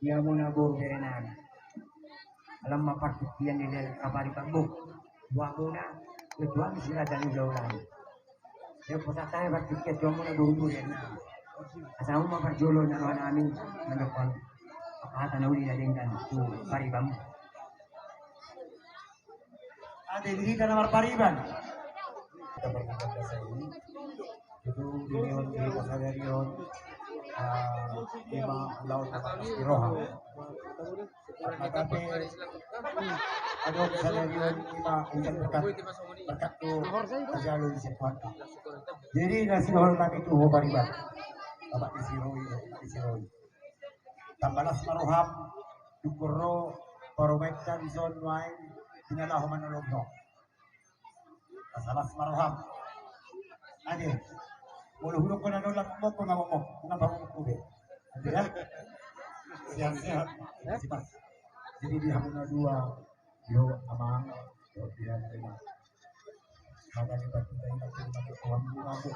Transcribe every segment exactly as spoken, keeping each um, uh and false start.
Ia muna boru berenami. Alam ma partingkian ni leleng kapari pambuk. Buah muna ketua misi raja ni jauh lagi. Ia pusat saya partingkian tua muna boru berenami. Asal ma parjolo na rohanami mandokon. Apa hata na uli na denggan tu pariban. Ate di hita na marpariban. Hita marpariban. Itu di on di pasarion. Ima laut di roha. Maka pe adong sarion ima ujan berkat berkat tu pajalu di sekuat. Jadi nasi hol kami tu ho pariban. Bapak di siroi, bapak di siroi. Tambalas ma roham, dungkon ro parumaenta di son nuaeng, tinggal laho manolong ho. Tambalas ma roham. Ade. Molo hudok kona dolan mokko na mokko, na baru mokko be. Ade ya. Sehat-sehat. Jadi di hamuna dua, yo amang, yo dia terima. Maka kita kita ini terima kasih Tuhan aku.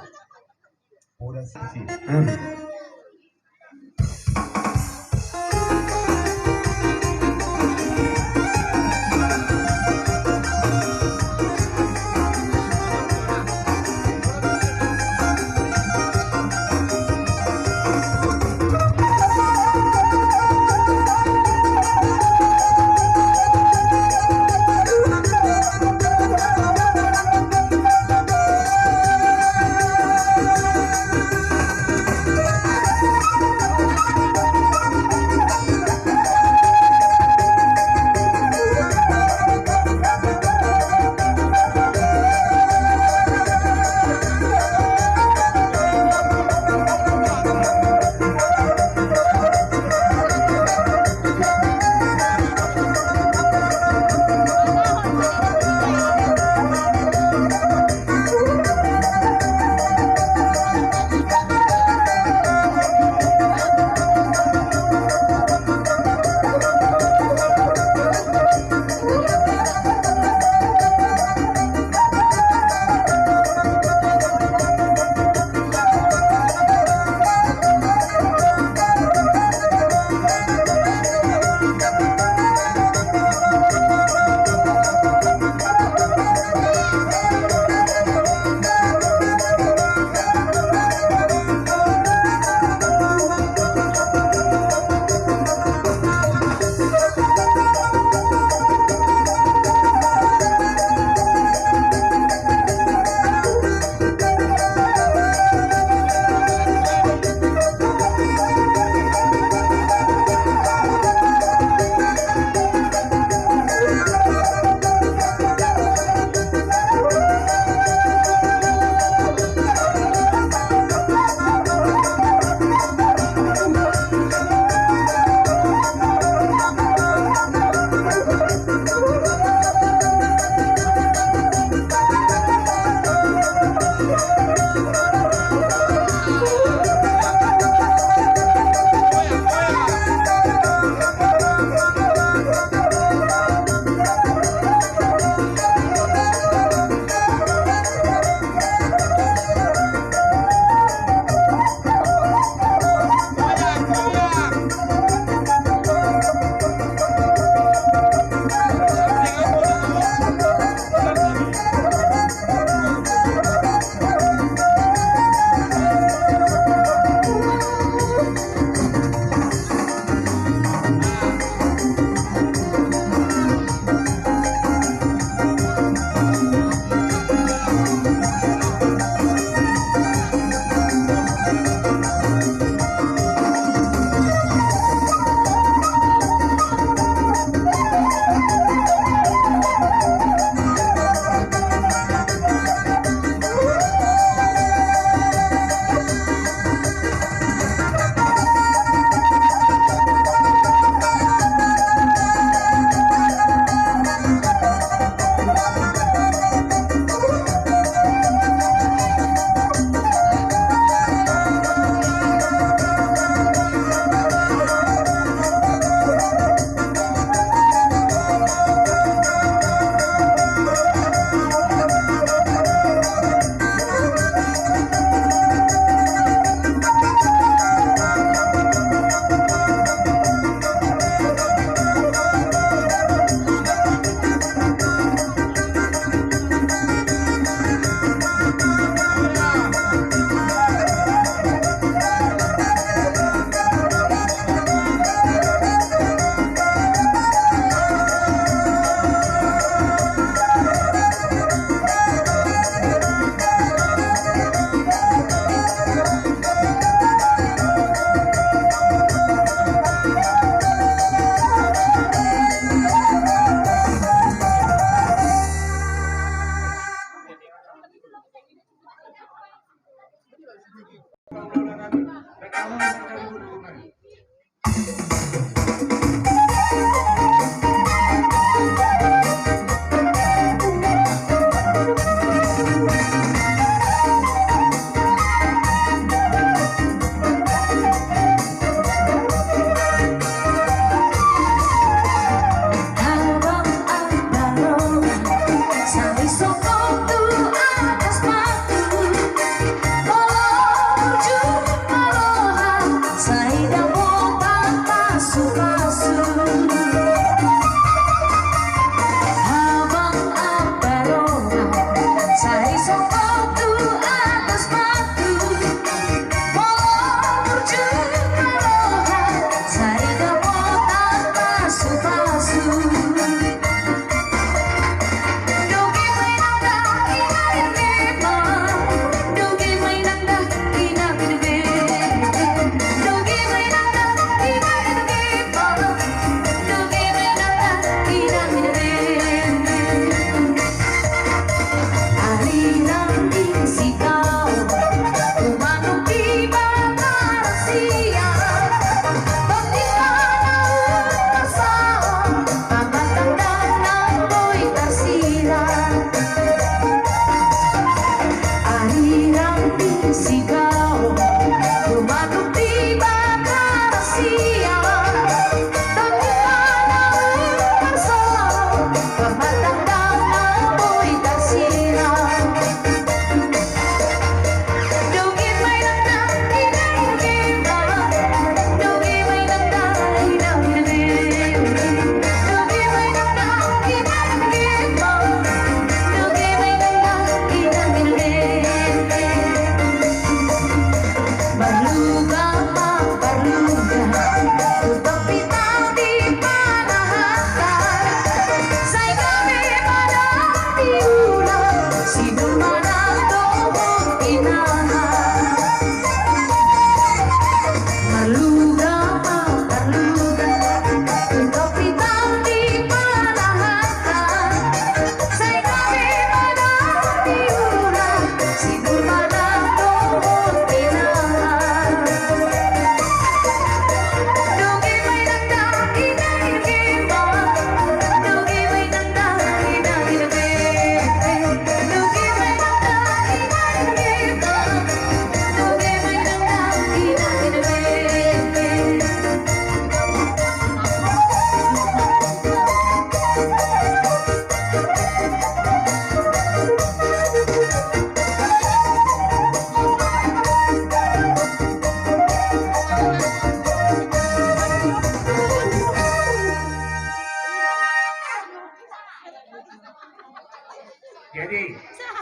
Jadi,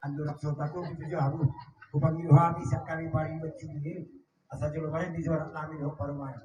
andorang so tatu di tujuh abu, hupangido hami sian hami pariban sini, asa jolo bahen di juara kami dohot parumaen.